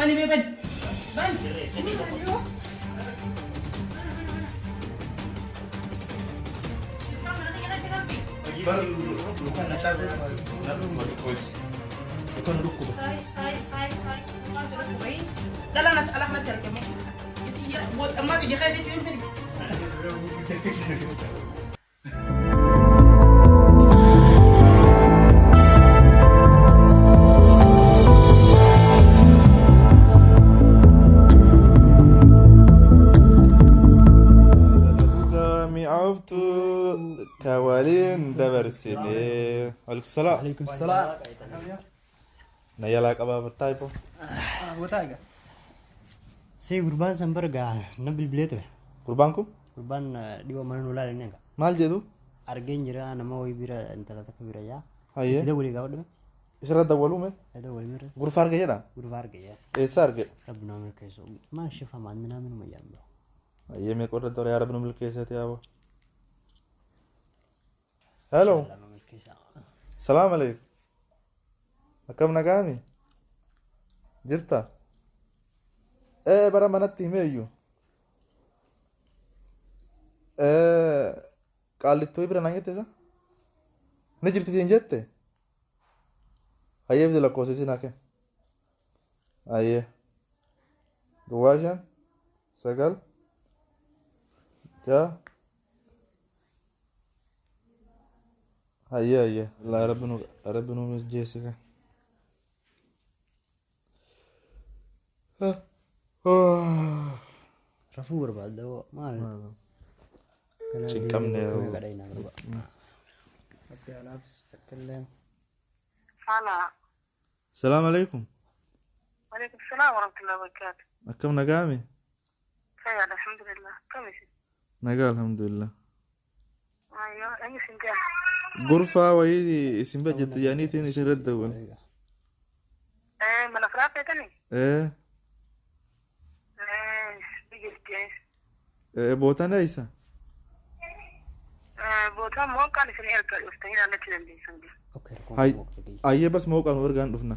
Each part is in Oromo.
Bani mee bani. Bani. Hai hai hai hai. Dhala nas ala ahmad argamu. Amma ija keetii jirti. Dhugaa mi'aaftu ka waliin dabarsine. Waalaikum salaam. Alaikum salaam. Na yalaa qabaa battaayipo. Si gurbaan san barga na bilbilee ture. Gurbaan kun Gurbaan dhiyoo mana nu ilaalan eega. maal jedhu? Argeen jira nama wayii bira intala takka bira yaa. Hayyee. Sida walii gaafa dhume. Isirra dawwaluume? Sida walii mira. Gurfa arge jedha? Gurbaa arge yaa. Eessa arge? Rabbi nama milkeessu. Maal shifa maal minaa minuma jaan biro. Hayyee mee qorra dora yaa rabbi nu milkeessati yaaboo. Hello. Nama milkeessa. Salaam alaikum. Akkam nagaami? Jirta? Ee bara manatti himeeyyu. Ee qaallittuu bira naan jette isa? Ni jirti siin jette? Hayyee fide lakkoofsa isin hake. Hayyee. Duwwaa 5 9 6. Hayyee hayyee. Laa rabbi nu rabbi nu mijjeesse kan. Rafuu barbaadda hoo maal? Cinqabne Kana kadhayna barbaada. Hala. Salaam alaikum. Walaikum salaam warahmatullahi wabarakatuh. Akkam nagaami? Khayr, alhamdulillah. Kam isin? Nagaa alhamdulillah. Ayo, eenyu isin gaha? Gurfaa wayii isin bira jirti jedhaniitiin isin irra dawwal. Eh, mana firaa feetanii? Ee Eh, ni jirti. ee bootaan eessa? Eh, bootaan mooqaan isin erga dhuftanii ilaallachuu dandeessan. Okay. Hayyee bas mooqaan nu ergaan dhufna.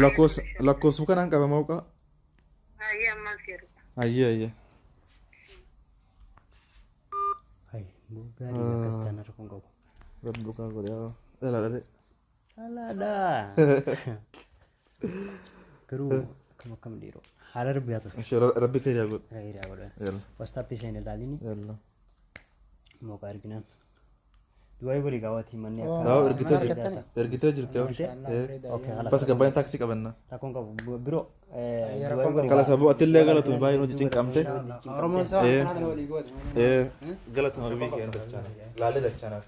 Lakkoofsa lakkoofsuma kanaan qaba mooqaa. Ayyee, ammaan si erga. Hayyee hayyee. Hay gaarii akkas taana rakkoon qabu. Rabbi dhugaa godhe yaa. Dhala dhale. Alaadhaa. Garuu akkam akkam dhiiroo. Haala rabbi haa ta'u. Insha Rabbi keenya godhe. Hiriyaa godhan. Yalla Wastaappii seen ilaalini. yalla. Mooqa arginaan. Du'aa walii gaawwatii manni akka. Yaa ergitee jirti. Ergitee jirti yaa. Ee. Okay, haala. Bas gabbaayeen taaksii qabanna. Rakkoon qabu biroo. Du'aa walii Kala saboo atillee galatuma baay'ee nu cinqamte. Oromoon saba Ee. akkanaa kana walii gooti. Ee galatuma biyya keenya dachaana. Laalee dachaanaaf.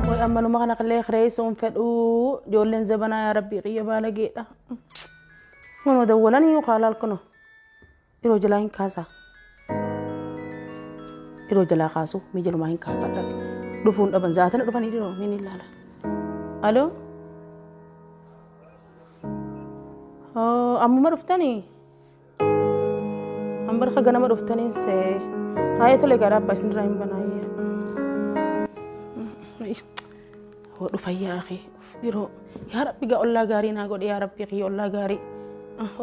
Way ammaluma kana qallee kireessuun fedhuu ijoolleen zabanaa yaa rabbii qiyya baalageedha. Kunoo dawwalanii haalaal kunoo yeroo jalaa hin kaasaa. Yeroo jalaa kaasu miijalumaa hin kaasaa dhaqe. Dhufuun dhaban zaatana dhufanii dhiroo min ilaala. Aloo? Ammuma dhuftanii? An barka ganama dhuftaniin see. Haayee tole gaadhaa abbaa isinirraa hin banaayyee. Hoo dhufayyaa akhi dhiroo yaa rabbi gaa ollaa gaarii naa godhe yaa rabbi kiyya ollaa gaarii.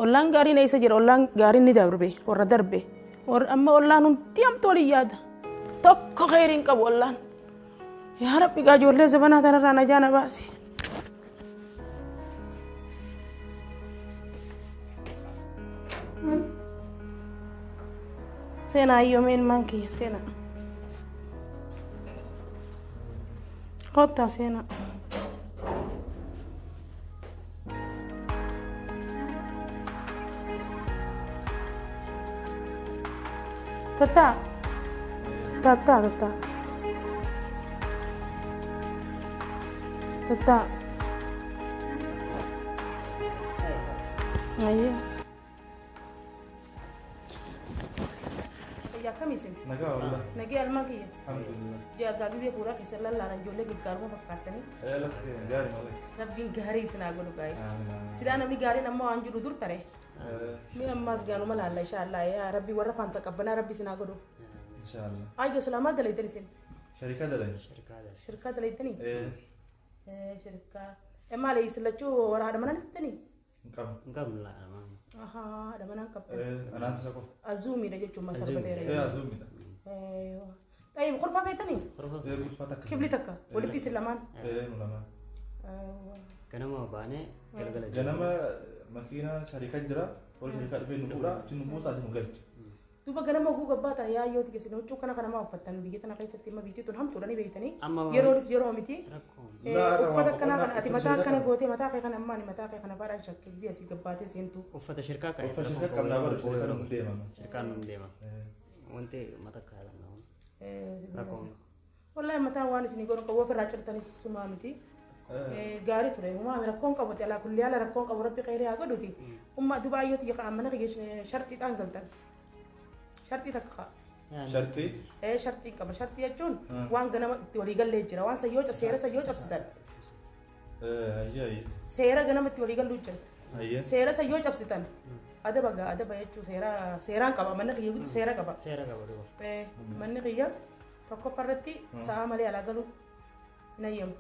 Ollaan gaariin eessa jira ollaan gaariin ni darbe warra darbe warra amma ollaan hundi hamtu waliin yaada tokko kheyriin hin qabu ollaan. Yaa rabbi gaa ijoollee zabanaa tanarraa najaa na baasi. Seenaa ayyoomee ilmaan kiyya seenaa. Kottaa seenaa. Tata. Tata, tata. Tata. Ayyee. Akkam isin? Nagaa wallah. Nagee almaa kiyya. Alhamdulillah. Jaargaa gizee fuudhaa keessa lallaalan ijoollee gaggaaruma fakkaattanii Ee lakkee gaarii malee. rabbiin gaarii isin haa godhu gaa'ee. Amiin amiin. Silaa namni gaariin amma waan jiru dur tare. Ee Mi ammaas gaanuma laalla inshaallah yaa rabbi warra faanta qabbanaa rabbi isin haa godhu. inshallah. Ayyo silaa maal dalaytan isin? Sharika dalay. Shirkaa dalaytanii? Ee Shirkaa. Maali isin lachuu warra haadha manaa ni qabdanii? Hin qabnu. Hin qabnu laa. Ahaa, haadha manaa hin qabdan. Anaaf isa qofa. Azuumiidha jechuun masarbateera. Azuumiidha. Xayyib kurfaa feetanii? Kurfaa takka. Kibli takka walitti isin lamaan. Nu lamaan. Ganama baanee galgala. Ganama makiina shariika jira. Warri shariikaa dhufee nu fuudha. Achi nu buusa achi nu galcha. Duuba ganama oguu gabbaa ta'an yaayyooti keessatti huccuu kana kanamaa uffattan biyya tana keessatti amma biyyi tun hamtuudha ni beektanii. Yeroonis yeroo miti. Uffata akkanaa kana ati mataa akkana gootee mataa kee kana ammaan mataa kee kana baadhaan shakkii gisee asii gabbaatee seentu. Uffata shirkaa kan. Uffata shirkaa qabnaa bara shirkaa nu deemama. Shirkaan nu deema. Wanti mataa kaa'atan rakkoon. Wallahi mataa waan isinii godhu qabu ofirraa cirtanis sumaa miti. Gaarii ture humaa rakkoon qabu alaa kulli haala rakkoon qabu rabbi khayrii haa godhuti. Umma duba ayyooti yaqa mana kiyya sharxiidhaan galtan. Sharxii takka qa'a. Sharxii? Sharxii qaba. Sharxii jechuun waan ganama itti walii gallee jira. Waan sayyoo seera sayyoo cabsitan. Seera ganama itti walii galluu jira. Seera sayyoo cabsitan. Adaba gaa adaba jechuun seera seeraan qaba. Manni kiyya seera qaba. Seera qaba duuba. Manni kiyya tokkoffaa irratti sa'a malee alaa galuu hin ayyamu.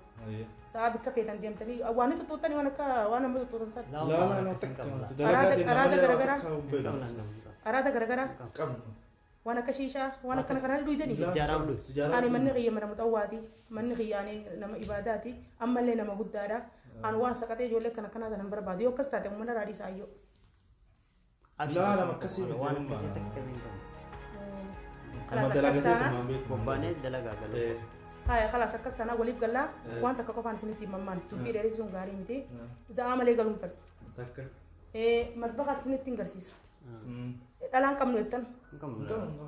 Sa'a bikka feetan deemtanii waan tuttuuttanii waan akka waan amma tuttuutan sana. Araada garaagaraa. Araada garaagaraa. Waan akka shiishaa waan akkana kanaan duudanii. Ani manni kiyya mana muxawwaati. Manni kiyya ani nama ibaadaati. Ammallee nama guddaadha. Ani waan saqatee ijoollee kana kanaa sana hin barbaadu. Yoo akkas taate mana raadii isaa ayyoo. Laa nama akkasii miti. Waan akkasii takka hin qabu. Nama dalagatee tumaan beeku. Bobbaanee dalagaa galu. Haya khalaas akkas taanaa waliif gallaa waan takka qofaan isinitti himammaan dubbii dheerisuun gaarii miti. Za'aa malee galuun fedhu. Takka. Madbaqa isinitti hin garsiisa. Dhalaan qabnu jettan.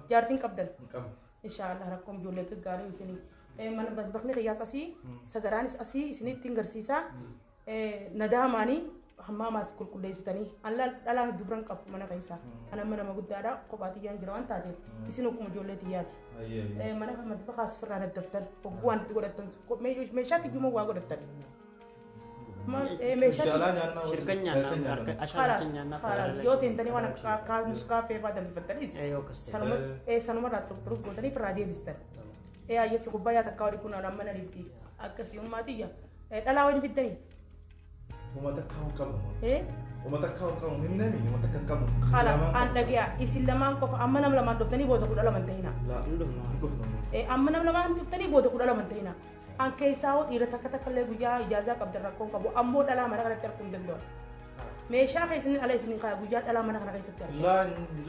Jaartiin qabdan. Inshaallah rakkoon ijoollee gaggaarii isinii. Mana madbaqni qiyyaas asii sagaraanis asii isinitti hin garsiisa. Nadaamaanii hammaamaas qulqulleessitanii dhalaan dubran qabu mana keessaa. Ani amma nama guddaadha kophaa tiyyaan jira waan taateef isin akkuma ijoollee tiyyaati. Mana madbaqaas ofirraa daddaftan hogguu waan itti godhattan meeshaatti iyyuu waa godhattan. Yoo seentanii waan akka nuskaaffee fa'aa danfifattanis sanumarraa turuk gootanii ofirraa deebistan. Ayyetti kubbayyaa takkaa olii kun amma na dhibdi akkasii ummaatiyya dhalaa wayii fiddanii. Uummata akka hin qabu. Uummata akka hin qabu hin nami uummata akka hin qabu. Khalaas an dhagiyaa isin lamaan qofa amma nama lamaan dhuftanii booda 12 ta'ina. Amma nama lamaan dhuftanii booda 12 ta'ina. An keessaa hoo dhiira takka takka illee guyyaa ijaazaa qabdan rakkoon qabu ammoo dhalaa mana kanatti arguu hin danda'u. Meeshaa keessanii ala isin kaaya guyyaa dhalaa mana kana keessatti argu. Laa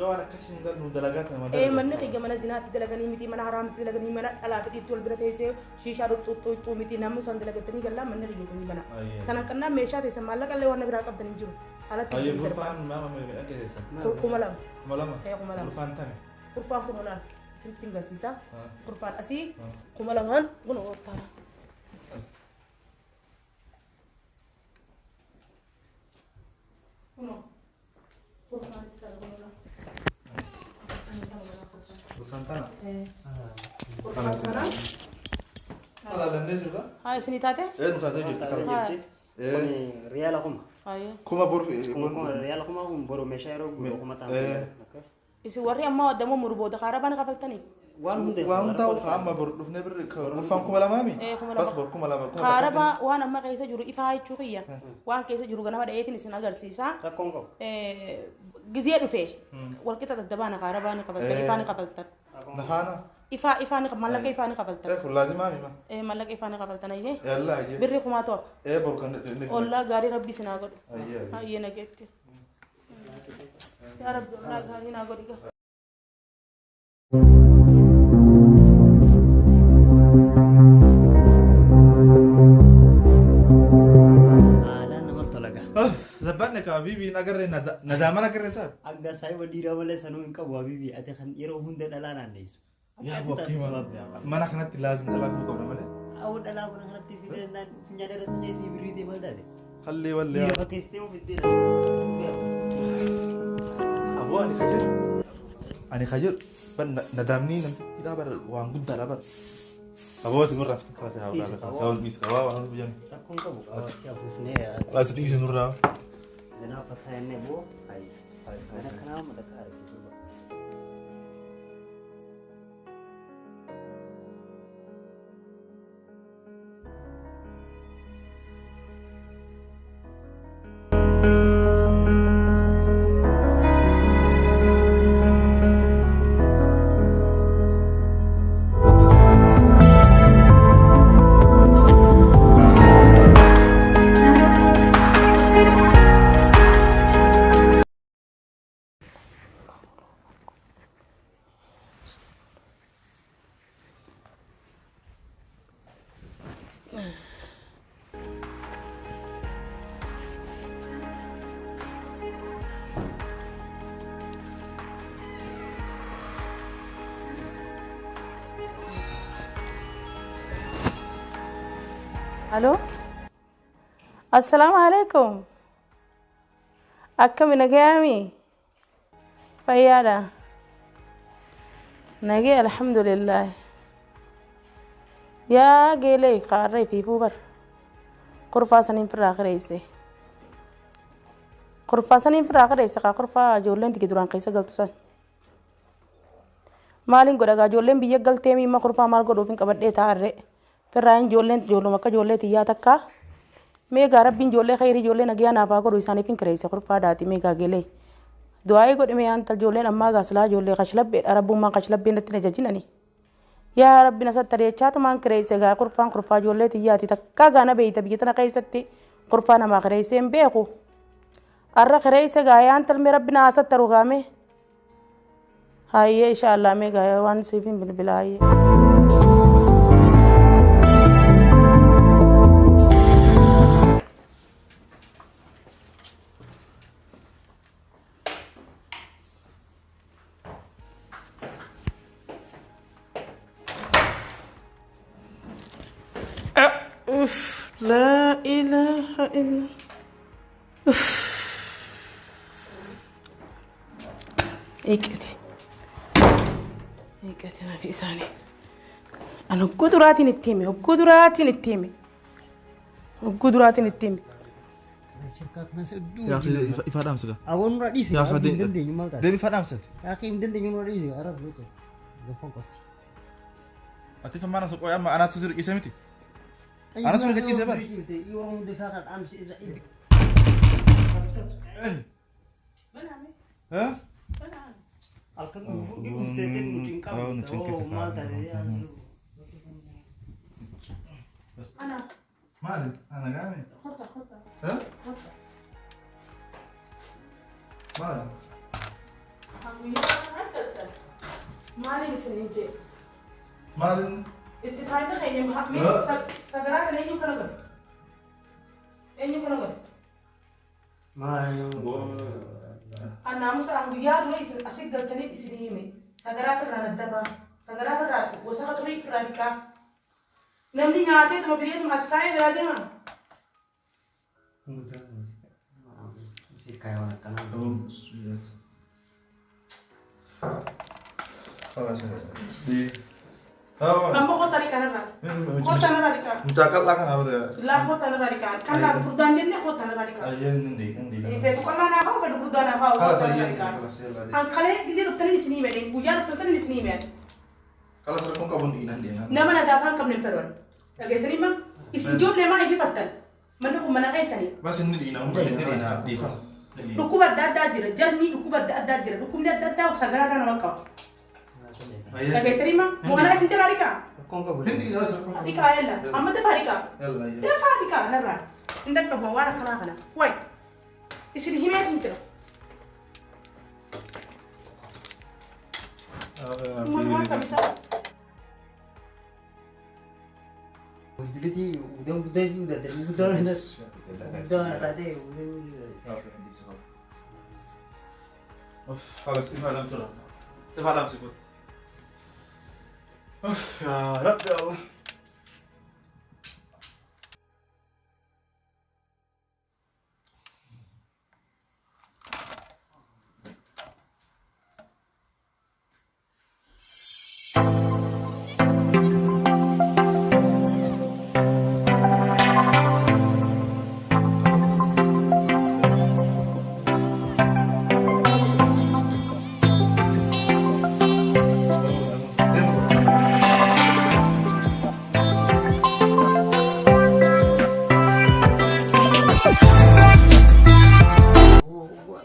waan akkasii hin galnu dalagaa kana madala. Manni kiyya mana zinaatti dalaganii miti mana haraamitti dalaganii mana dhalaa fedhiitti wal bira teessee shiishaa xuxuxuu miti namni san dalagatanii gallaa manni kiyya isinii bana. Sanan qannaa meeshaa teessan maallaqa illee waan biraa qabdan hin jiru. Alatti isin darba. Kurfaan maama meeqa keessan? 2000. 2000? 2000. Kurfaan tame? Kurfaan 2000 isinitti hin garsiisa. Kurfaan asii 2000 kun ooltaa. Haa isinii taate? Nu taatee jirti kalaas. Kun riyaala kuma. Kuma boru. Kuma riyaala kuma kun boru meeshaa yeroo gurguru kuma ta'an. Isin warri ammaa waddamoo muru booda kaarabaan kafaltanii? Waan hunda. Waan hundaa amma boru dhufnee birri kurfaan 2000 mi? Bas boru 2000. Kaarabaa waan amma keessa jiru ifaa jechuu kiyya. Waan keessa jiru ganama dha'eetiin isin agarsiisa. Rakkoon qabu. Gizee dhufe walqixa daddabaana kaarabaa ni kafaltan ifaa ni kafaltan. Nafaana. Ifaa ifaa ni mallaqa ifaa ni kafaltan. Kun laazimaa mi ma? Mallaqa ifaa ni kafaltan ayyee. Yallaa ayyee. Birri kumaa to'aba. Boru kan inni. Ollaa gaarii rabbi isin haa godhu. Ayyee nageetti. Yaa rabbi ollaa gaarii naa godhi gaa. Zabbanne ka habibi agarre nadaaman agarre isaati. Akka saayiba dhiiraa malee sanuu hin qabu habibi ati kan yeroo hunda dhalaa naanneessu. Yaa mana kanatti laazim dhalaa fiduu qabna malee. Awwa dhalaa mana kanatti fidee naan funyaan irra sunyee birrii deemaa taate. Hallee wallee. Dhiira fakkeessitee moo fiddee Aboo ani ka jedhu. Ani ka jedhu bar nadaamni namtitti dhaa bar waan guddaadha bar. Aboo ati nurraa fitin kaasee haa walaala. Haa dhiisi qabaa waan hojjannu. Rakkoon qabu qabaatti afuufnee. As dhiisi nurraa. Zinaa fataa inni boo hayi. Kana kanaa mata kaarti. Aloo. Assalaamu alaikum. Akkami nagayaami? Fayyaadha. Nagee alhamdulillah. Yaa geelee qaarree fiifuu bar. Kurfaa saniin firraa qireesse. Kurfaa saniin firraa qireesse kaa kurfaa ijoolleen tigi duraan keessa galtu san. Maaliin godha gaa ijoolleen biyya galtee miimma kurfaa maal godhuuf hin qabadhee taa'arree. Firraan ijoolleen ijoolluma akka ijoollee tiyyaa takkaa. Mee gaa rabbiin ijoollee khayrii ijoollee nagayaa naaf haa godhu isaaniif hin kireesse kurfaa daati mee gaa geelee. Du'aa'ii godhi mee anta ijoolleen ammaa gaa silaa ijoollee kashlabbeedha rabbummaan kashlabbeen natti na jajinani. Yaa rabbi na sattari jechaatumaan kireesse gaa kurfaan kurfaa ijoollee tiyyaati takkaa gaa na beeyta biyya tana keessatti kurfaa namaa kireessee hin beeku. Arra kireesse gaa yaa antal mee rabbi na haa sattaru gaa mee. Hayyee inshaallah mee gaa waan siif hin bilbilaa hayyee. Uff, la ilaha illa. Uff. Eeggati. Eeggati nafi isaanii. Ani hogguu duraatiin itti hime, hogguu duraatiin itti hime. Hogguu duraatiin itti hime. Yaa ifaa dhaamsita. Aboon nurra dhiisi. Yaa Hin dandeenyu maal taate? Deebi ifaa dhaamsite. Yaa hin dandeenyu nurra dhiisi. Arab luka. Gafan qofti. Ati ifaa maana soqoo amma anaatu sirri ciise miti. Anas sun gachiisee bara. Yeroo hundi ifaa kan dhaamsi irra. Eh? Halkan dhuftee nuti hin qabnu. Maal taate? Ana. Maali? Ana gaame? Kota, kota. Eh? Kota. Maali? Maaliin isin jee? Maali? Itti taa'ina keenya mee sagaraa kana eenyu kana godhe? Eenyu kana godhe? Maal? Annaamusa an guyyaa dura isin asii galtanii isin hime. Sagaraa firraa naddabaa. Sagaraa firraa gosa xurii firraa dhiqaa. Namni nyaatee tuma fideetuma as kaa'ee biraa deema. خلاص. Amma kottaa dhiqaa narraa. Kottaa narraa dhiqaa. Mucaa qal'aa kana bara. Laa kottaa narraa dhiqaa. Qal'aa furdaan jennee kottaa narraa dhiqaa. Ayyeen ni ni. Feetu qal'aa naa qabu feetu furdaa naa qabu. خلاص Kottaa narraa ayyeen dhiqaa. خلاص يلا. An kalee gisee dhuftanii isin hime guyyaa dhuftan sanin isin hime. خلاص rakkoon qabuun dhiinan deemaa. Nama nadaafaa hin qabne hin fedhan. Dhageessanii ma isin ijoollee maa ififattan? Manni kun mana keessanii. Bas inni dhiina hunda inni dhiina dhiifama. Dhukkuba adda addaa jira. Jarmii dhukkuba adda addaa jira. Dhukkubni adda addaa sagaraa irraa nama qaba. Dhageessanii ma mana isin jalaa dhiqaa? Rakkoon qabu. Hin dhiina bas rakkoon qabu. Dhiqaa yalla. Amma dafaa dhiqaa. Yalla yalla. Dafaa dhiqaa narraa. Hin dhaqqabu waan akkanaa kana. Wayi. Isin himeetiin jira. Uummata kamisa. Gudditi udaan guddaa fi udaan darbii guddaa guddaa taatee. خلاص ifaa dhaamsira. Ifaa dhaamsi kun. يا رب يا الله.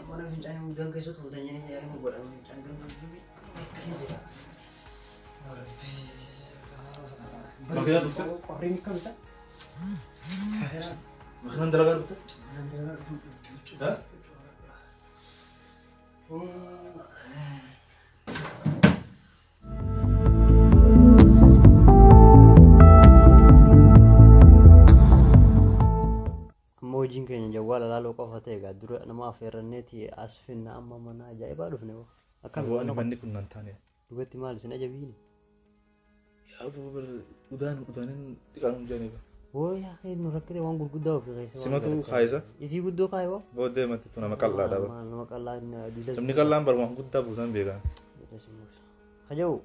Mana fincaanii udaan keessatti utaan jedhanii yaa'ii godhamu fincaan kan akkasii jira. Makiinaan dhufte? Qorriin kamisa? Makiinaan dalagaa dhufte? Ha? Amma hojiin keenya jawwaala laaluu qofa ta'e egaa dura nama affeerranneeti as finna amma mana ajaa'ibaa dhufne. Akkam Aboo manni kun nan taane. Dhugatti maal isin ajabiini? Yaa aboo bar udaan udaanin dhiqaan hin jaaniba. Woo yaa nu rakkate waan gurguddaa ofii keessa. Simatu kaayisa. Isii guddoo kaayoo. Booddee matti nama qal'aa dhaba. Nama qal'aa diilas. Namni qal'aan bar waan guddaa buusan beekaa. Kaja'u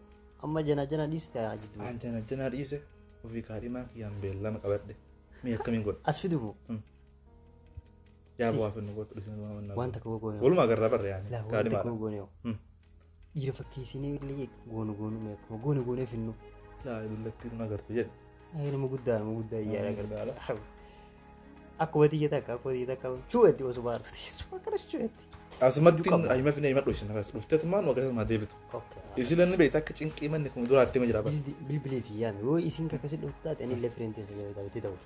amma jana jana dhiiste haa jidduu. An jana jana dhiise ofii kaadhimaa kiyyaan beellama qabadhe. Mee akkamiin godha? As fidufu. Yaa bu'aa finnu gootu dhiisee waan Waan takka goone. Walumaa garraa barre yaani. Laa waan takka goone. Dhiira fakkeessinee illee goonu goonu mee akkuma goone goonee finnu. Laa dullatti nu agartu jedhe. Nama guddaa iyyaa agarta. Akkuma xiyya takka akkuma xiyya takka chuu'etti osoo baarfati. Akkana chuu'etti. Asumatti ayima finne ayima dho'isin akkas dhufteetumaan waggaa maa deebitu. Isileen ni beekta akka cinqii manni kun duraatti ma jira bara. Bilbilee fi yaame yoo isin akkasii dhuftu taate ani illee fireentii kiyya bitee ta'u.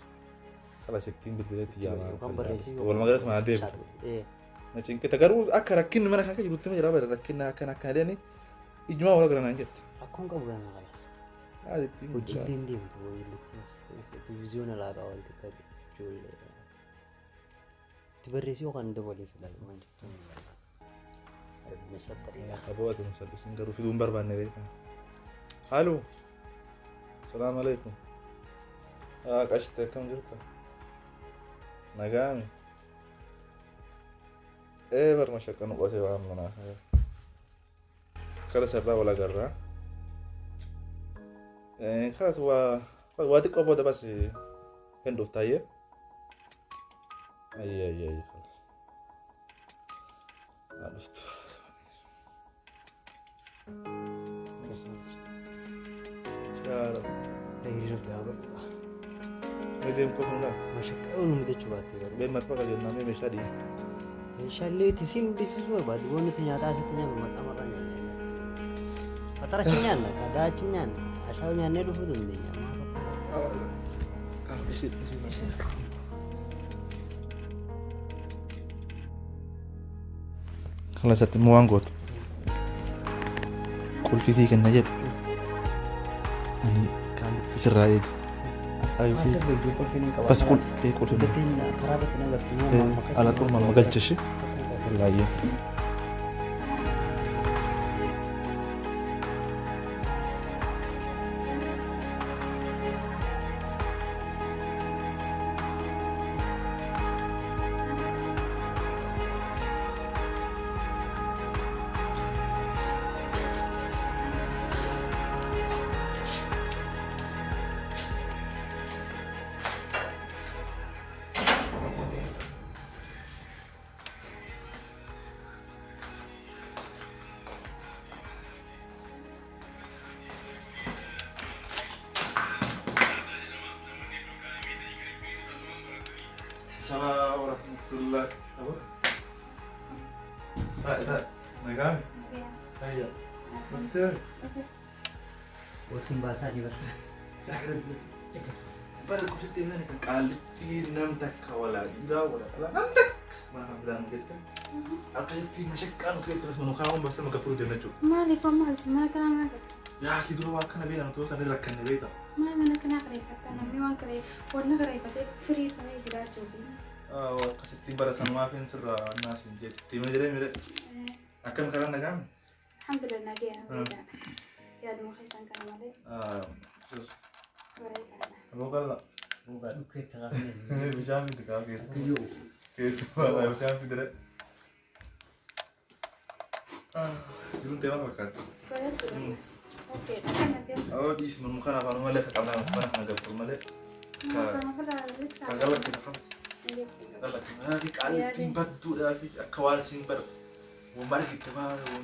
Kala sittiin bilbileetti yaama. Yookaan barreessii. Walumaa galatti maa deebitu. Na cinqita garuu akka rakkinni mana kana jirutti ma jira bara rakkinni akkana akkana deeni ijumaa wal gara naan jette. Rakkoon qabu gana kalas. Hojiilee hin deemtu hojiilee televiziyoona laaqaa wanti akka ijoollee. Itti barreessii yookaan dabaleef ilaalu waan jettu. Aboo ati musallisin garuu fiduu hin barbaanne beekaa. Haaloo. Salaam alaikum. Qashite akkam jirta? Nagaami. Bar mashaqqa nu qotee waan manaa. Kala sarraa wal agarraa. Kalas waa waa xiqqoo booda bas hin dhuftaayyee. Ayyee ayyee ayyee kalas. Haa dhuftu. Yaa Rabbi. Hiriira gaafa. Mee deemu qofa laa. Mashaqqa yoo nu mudachuu baatte garuu. Mee matfa qajeelnaa mee meeshaa dhiyi. Meeshaalee itti siin dhiisisuu barbaadu waan nuti nyaataa asitti nyaannu maqaa maqaa nyaanna. Fatara achi nyaanna qadaa achi nyaanna ashaa'u nyaannee dhufuu dandeenya. Kala isatti immoo waan gootu. Qulfii sii kenna jedhe. Ani qaalitti sirraa eega. Bas qulfii qulfii. Ala xurma magalcha ishee. Wallaahi. Assalamu warahmatullahi wabarakatuh. Nagami? Hayya. Mufti. Wasin baasaa ni bara. Bara kusitti mana kan qaalitti nam takka walaa dhiiraa walaa dhalaa nam takka mana kan bilaan jette. Akkasitti mashaqqaan kee turas manu kaa'uun basa maka furu deemna jechuudha. Maaliif maal mana kanaa maal godha? Yaa ki dura waa akkana beekna nuti osoo rakkanne beekta. Maal mana kanaa kireeffatta namni waan wanna kireeffatee firii ta'ee jiraachuufi. Akkasitti bara sanumaa fi sirraa naas hin jeesitti hima jedhee mire. Akkam karaa nagaame? Alhamdulillah nagee bareedaadha. Yaaduma keessan kana malee. Bareedaadha. Aboo qalla. Dhukkee itti kaasnee. Bishaan fidi kaa keessumaa. Keessumaa bishaan fidire. Jiruun ta'e maal fakkaata? Bareedaadha. Okay, akkanatti. Awwa dhiisi manuma kana afaan malee akka qabnaa mana kana galtu malee. Kana ofirraa liqsaa. Ka galatti ka qabdi. Galatti qaalittiin badduudha akka waan siin bara. Waan gitte baa waan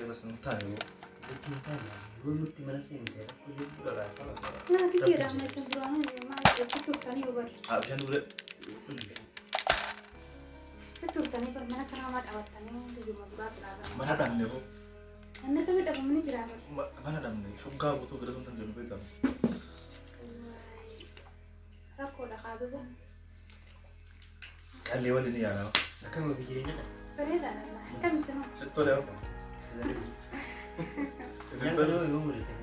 bas nu taane yoo. Ittiin taane yoo nutti mana seente rakkoo jabduu dhagaasa. Mana kisiidha amma isin duraanuu maal itti turtanii yoo barre. Bishaan dure. Itti turtanii bar mana kanaa maa qabattanii bizuma duraas dhaaban. Mana dhabne hoo. Inni akkamii dhabamni jira bar. Mana dhabne shoggaa guutuu gara sun dandeenyu beekamu. Rakkoodha qaaduba. Qallee waliin yaala. Akkam jireenya dha. Bareedaadha. Akkam isinoo? Sitti tolee hoo. Nyaata yoo murte.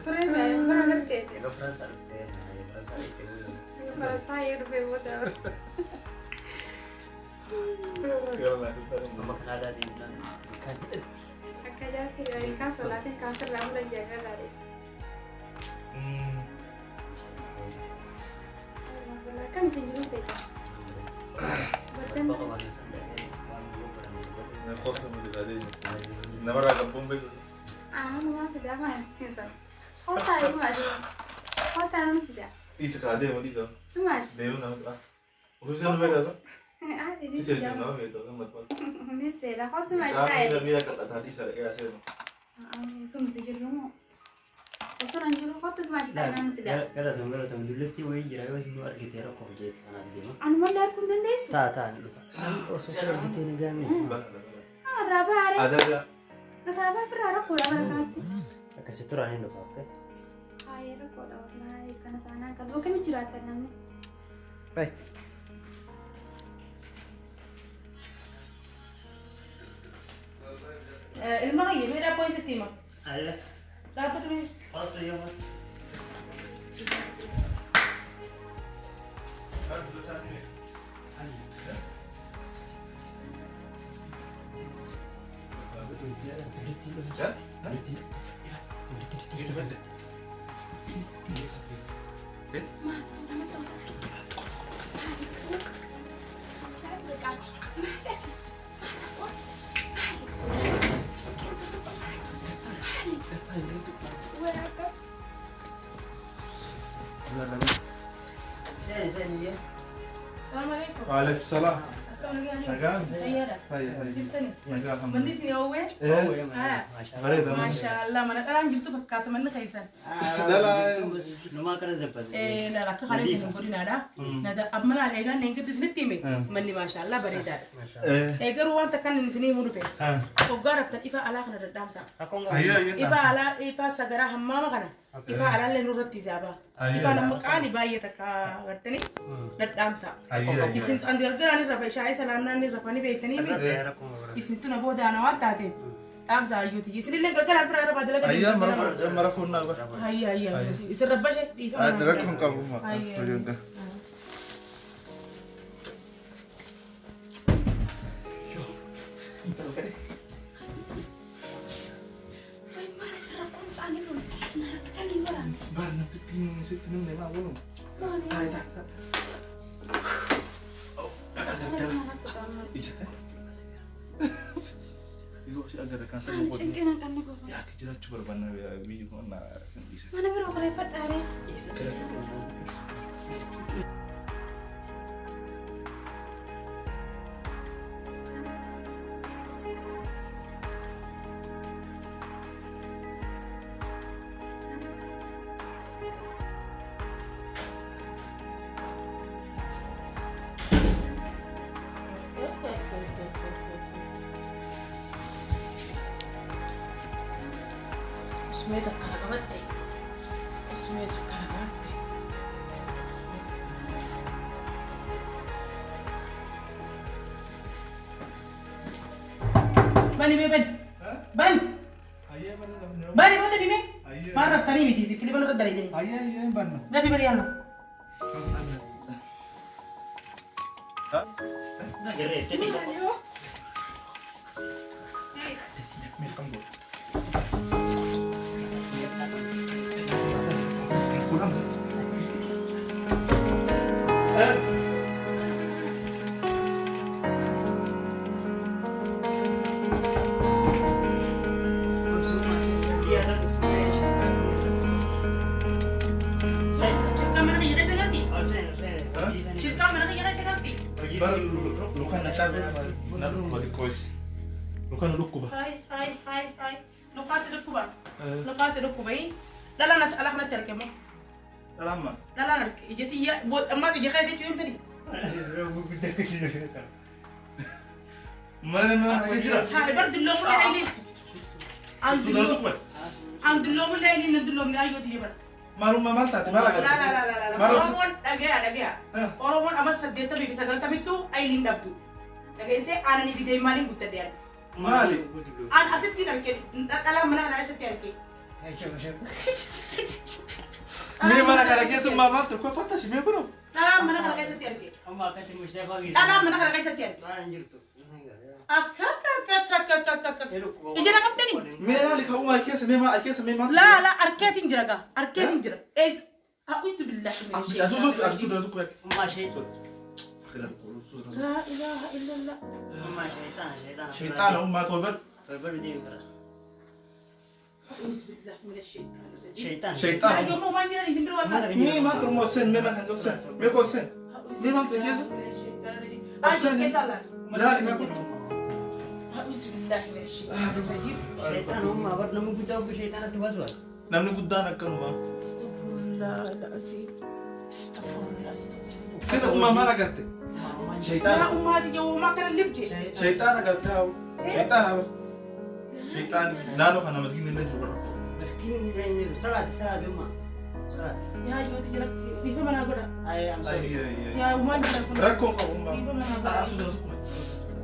Bareedaadha. Bara garteeti. Egaa Faransaa dhuftee Faransaa dhuftee. Faransaa yoo dhufee booda. Amma kan aadaa deemnaan ilkaan hidhatti. Akka jaatti ilkaan solaatiin kaan sirraa mulan jedhan irraa dheessa. Akkam isin jiru teessa? Bakka baay'ee san dhaqee waan nu Namarraa qabbuun beeku. Anumaa fidaa maal keessa? Kottaa dhumaa jiru. Kottaa nu fidaa. Dhiisa kaa deemu dhiisa. Dhumaas. Deemu nama ta'a. Ofiisee nu beekaa isa? Ati Si seensisa nama beektaa kan maxxanfa. Ni seera kottu maal Caamaa taa'e? miila miila qal'ataa dhiisa dhaqee aseenu. Sumti jirru moo? Osoo nan jiru kottu maal taa'e nu fidaa. Galatoomi galatoomi dullattii wayii jira yoo isin nu argite rakkoof jeeti kanaan deema. Anumallee arguu hin dandeessu? Taa taa ni dhufa. Osoo si argite ni gaame. Raabaa aree. Adaja. Raabaa firraa rakkoodha bara kanatti. Akkasi turaan ni dhufa. Okay. Haayee rakkoodha wallaahi kana taanaan kan akkamitti jiraatan namni? Bye. Ilma kiyya mee dhaabboo isitti hima. Alla. Dhaabbatu mee. Faatu yoo Seeni seeni jee. Salaamu alaikum. Waalaikum salaam. Akkam nagaa? Nagaan. Fayyaadha. Fayya fayya. Jirtani? Nagaa Manni isin oowwee? Bareeda manni. Maashaallah mana dhalaan jirtu fakkaata manni keessan. Numaa kana zabbate. Laala akka kana isin godinaadha. Amma laala eegaan eegatti isinitti hime manni maashaallah bareedaadha. Garuu wanta kan isinii himuu dhufe. Hoggaa raftan ifa alaa kana dadhaamsa. Ayya ayya. Ifa alaa ifa sagaraa hammaama kana ifa alaallee nurratti isaaba. Ifa nama qaali baay'ee takka gartanii dadhaamsa. Ayya. Isin an galgalaan irra shaayii salaannaan irra fani beektanii isin tuna boodaana waan taateef dhaamsa hayyuuti. Isinillee galgalaan bira irra baadala Ayya mara fuunnaa bara. Hayya hayya isin rabbashe dhiifama. Rakkoon qabu ma. Ayya. Maal asirra kun caanii tun na rakkatanii baraan. Bara namtitti sitti namni maa oolu. Taa'e taa'e. Ija. Yoo si agarra kan Ani sababa godhu. cinqina qabne qofa. Yaa akka jiraachuu barbaanna biyyi kun na dhiisa. Mana biroo kireeffadhaaree. Osumee takkana qabatte. Osumee takkana qabatte. Bani mee bani. Bani. Ayya banna namni. Bani bani dafi mee. Ayya. Maal raftanii miti isin kiliba irra dalaydanii. Ayya ayya banna. Dafi bani yalla. Mee kam godhu. Kun amma. Shirkaan mana kiyya keessa galti. Shirkaan mana kiyya keessa galti. Bara lukaan na caabe na dhukkuba xiqqoo isi. Lukaan na dhukkuba. Hai hai hai hai. Lukaan si dhukkuba. Lukaan si dhukkuba. Dhalaan as ala kanatti argamu. Dhalaan Dhalaan arge ija tiyya ammaas ija keessa jechuu himtanii. Mana nama akka jira. Haa bar dulloomullee ayni. An Suudaan suqwe. An dulloomullee ayni nan dulloomne ayyoo tiyya bara. Maalummaa maal taate maal La agartee? la la la la. Oromoon dhagaya dhagaya. Oromoon amma 89 90ttuu ayni hin dhabdu. Dhageessee aananii fi deemaaniin guddadhe ani. Maali? An asittiin arge dhalaan mana kanaa asitti arge. Mee mana kana keessa maal tokko fattashi mee kunoo. Dhalaan mana kana keessatti arge. Amma akkatti Mustafaa geessu. Dhalaan mana kana keessatti arge. Dhalaan hin jirtu. Akka akka akka akka akka akka akka. Ija na qabdanii? Mee laali ka uumaa keessa mee maal keessa mee maal. Laa laa arkeetiin jira gaa arkeetiin jira. Eessa? A'uuzu billaahi min Asuusu asuusu asuusu. Ummaa shee. Laa ilaaha illallah. Ummaa shayitaana shayitaana. Shayitaana ummaa toobad. Torbadu deemi bara. A'uuzu billaahi min shayitaani rajiim. Shayitaana. Shayitaana. Ayyoo moo waan jiran isin bira waan maal? Mee maal turmoo sen mee maal kan sen mee koo sen. Mee maal tu keessa? Ayyoo keessa laal. Laali ka kuttu. A'uuzu billaahi min shayitaani rajiim. Shayitaana ummaa bar nama guddaa obbo shayitaanatti basuudha. Namni guddaan akkanuma. Astaghfirullah al-aziim. Astaghfirullah astaghfirullah. Sila ummaa maal agarte? Yaa Shayitaana. ummaati jawwumaa kana libje. Shayitaana agarte haa. Shayitaana haa. Shayitaani naannoo kana masgiidni illee jiru bara. Miskiin hin jiru. Salaati salaati ummaa. Salaati. Yaa yooti jira dhiifa manaa godha. I am sorry. Yaa ummaan jira kun. Rakkoon qabu ummaa. Dhiifa manaa godha. Asuusu asuusu.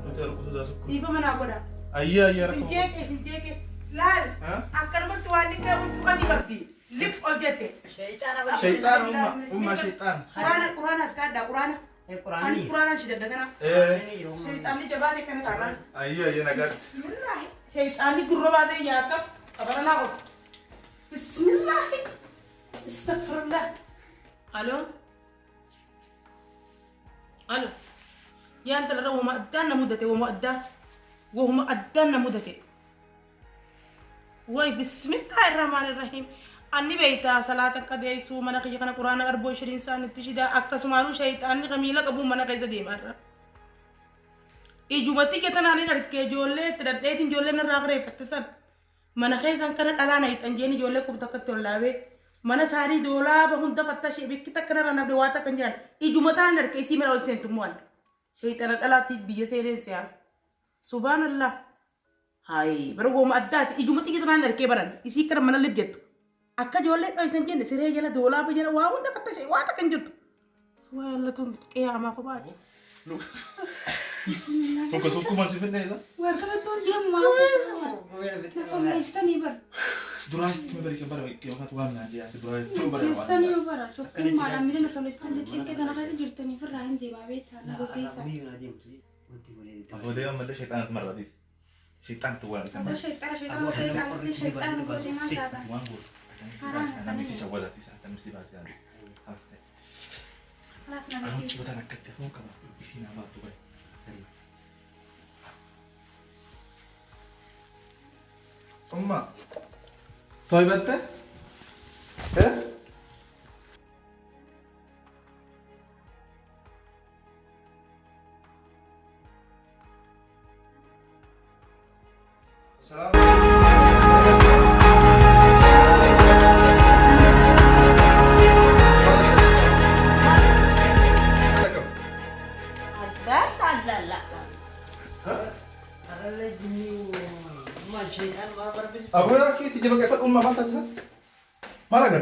Nuti asuusu asuusu. Dhiifa manaa godha. Ayyaa ayyaa Isin rakkoon. jeeqe isin jeeqe. Laal akkanumatti waan inni huccuu adii qabdi. Lip ol jette. Shayitaana bar. Shayitaana ummaa ummaa shayitaana. Quraana quraana as kaaddaa quraana. Anis Quraanni. quraanaan shidadda kana. Shayitaanni jabaate kana taanaan. Ayyaa ayyaa nagaatti. Bismillaahi. Shayitaanni gurra baasee yaakka qabaranaa qofa. Bismillaahi. Astaghfirullah. Alo. Alo. Yaa intala wahuma addaan na mudate wahuma addaa. Wahuma addaan na mudate. Way bismillaahi rahmaani rahiim. Anni beeytaa salaata qadeessuu mana kiyya kana quraana arboo shiriin isaanitti shidaa akkasumaanuu shayitaanni kamiila qabuun mana keessa deemaa irra. Ijumatti ija tanaan hin arge ijoollee itti dhadheetiin ijoollee narraa kireeffatte san mana keessan kana dhalaa na hixan jeen ijoollee qubta akkatti ol dhaabee mana isaanii doolaaba hunda fattashee bikki takka narraa nabde waa takka hin jiran ijuma tanaan arge isii mana ol seentummoo an shayitaana dhalaatti biyya seeneen si'aa subhaanallah hayi bara gooma addaati ijumatti ija tanaan argee baran isii kana mana lib jettu akka ijoollee dhoysan jenne siree jala doolaaba jala waa hunda fattashee waa takka hin jirtu subhaanallah tun qiyaamaa kophaati. Tokko tokkuma si finne isa. Warra deemu Sommeessitanii bara. Duraatti mee bari bara yookaan waan naan jee duraa bara. Sommeessitanii bara. Shokkummaadhaan miidhana sommeessitanii cinqee tana keessa jirtanii firraa hin deemaa beektaa na gaggeessaa. Aboodee ammallee shayitaanatu marra dhiis. Shayitaantu waan isa marra. Shayitaana shayitaana shayitaana gootee maal taata? Waan godhu. Namni si shawwadaati isa namni si baasee aan. Kalaas na Anuun gaggeessaa. cibataan akkatti hafuun qaba. Isiin haa baattu bare. Umma. Toybatte? Eh? Selam. Allah Allah Allah. Harallee jinnii ummaa shayitaana maal barbaachisu? Abu ya ki tijaba kayfa umma mal tatisa? Mala gar.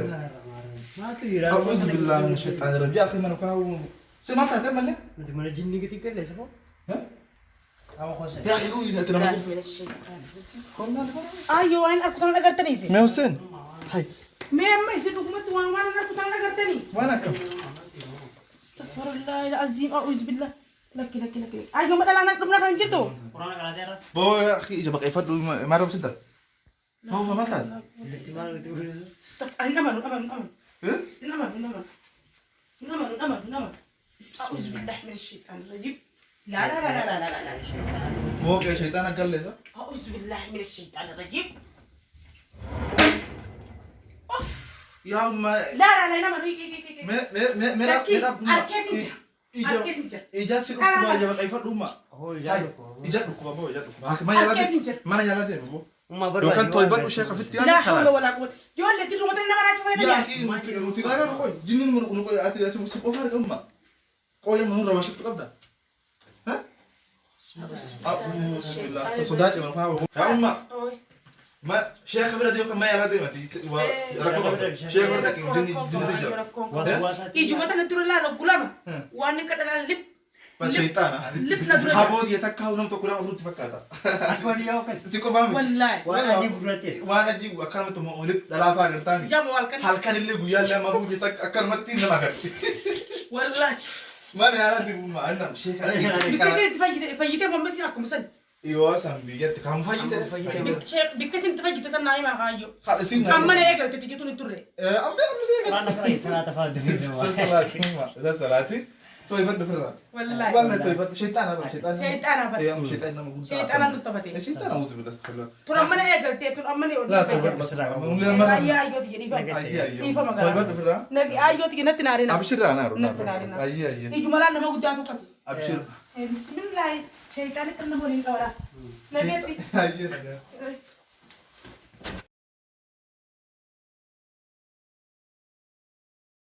Maaltu jira? أعوذ بالله من الشيطان الرجيم يا أخي ما أنا سمعت هتعمل ليه؟ Nuti mana jinnii gadi galleessa moo? ها؟ Qaama qosa. يا أخي قولي لا تنام من الشيطان Ayyoo waan arku tan agartanii isin. ما حسين هاي Mee amma isin dhugumatti waan waan arku tan agartanii. وأنا كم؟ Astaghfirullah al-azim a'uuzu billah. Lakki lakki lakki. Ayyoo ma dhalaan dhumna kan hin jirtu. Quraana qaraateerra. بو يا أخي إذا بقى يفضل ما رب سنتر هو ما مات Illatti maal gadi gurguruusu? Ani amanu amanu amanu. إيه؟ Amanu amanu. Amanu amanu amanu. A'uuzu billahi min ash-shaytaan rajim. La la la la la la la. هو كان شيطان قال لي صح؟ أعوذ بالله من الشيطان الرجيم. يا ما لا لا لا لا هيك هيك هيك. ما ما ما Lakki arkeetiin jira. Arkeetiin jira. Ija si dhukkuba ija baqaa ifadhu umma. Hoo Hai, ija dhukkuba boo ija dhukkuba. Mana yaalaa Arkeetiin jira. mana yaalaa deema boo. Ummaa barbaadu. Yookaan to'ibadhu ishee kafitti لا yaadu حول salaat. ولا قوة. Ijoollee dirruma tana nama raachuu Yaa fayyadamu. akhi nuti nuti ragaa qoy jinniin mun nu qoy ati si qofa arga umma. Qoy mun raba shiftu qabda. Ha? A'uuzu billah sodaa ciman faa. Yaa umma ma sheekha bira deemu kan ma yaalaa deemati rakkoo qabda. Sheekha bira dhaqi jinni jinni si jira. Ijuma tana dura laala gulama. Waan akka dhalaan lip Bas shayxaana. Lifna dura jira. Habooti takka nam tokko nama afuritti fakkaata. Asuma yaa akkas. Si qofaa miti. Wallaahi. Waan adii gurraacha. Waan adii akkanumatti walitti dhalaafaa agartaa miti. Jamu halkan. Halkan illee guyyaa illee amma buuyya takka akkanumatti nama agarti. Wallaahi. Mana yaalaatti maal sheekana. Bikka isin itti fayyite fayyite mamma isin akkuma san. Yoo san biyyatti kan fayyite. Bikka isin itti fayyite san naa himaa kaayyoo. Haadha isin. Amma na eegalte tijjitu ni turre. Amma amma si eegalte. Waan akka salaata fa'aa Isa salaati. Isa salaati. Tooyifadhu ofirraa. Wallaahi. Wallaahi tooyifadhu. Shayxaana bara shayxaana. Shayxaana bara. Ee amma shayxaana nama guddaa. Shayxaana nu taphate. Shayxaana uzu billah astaghfirullah. Tun amma na eegalte tun amma na Laa tooyifadhu. Ayyaa ayyooti jedhi dhiifama. Ayyee ayyee. Dhiifama gara. Tooyifadhu ofirraa. Nagi ayyooti natti naarina. Abshirraa naaru. Natti naarina. Ayyee ayyee. Ijuma laan nama guddaa tokkoti. Abshir. Bismillaahi shayxaani kan nama waliin qabara. Nageetti. Ayyee nagaa.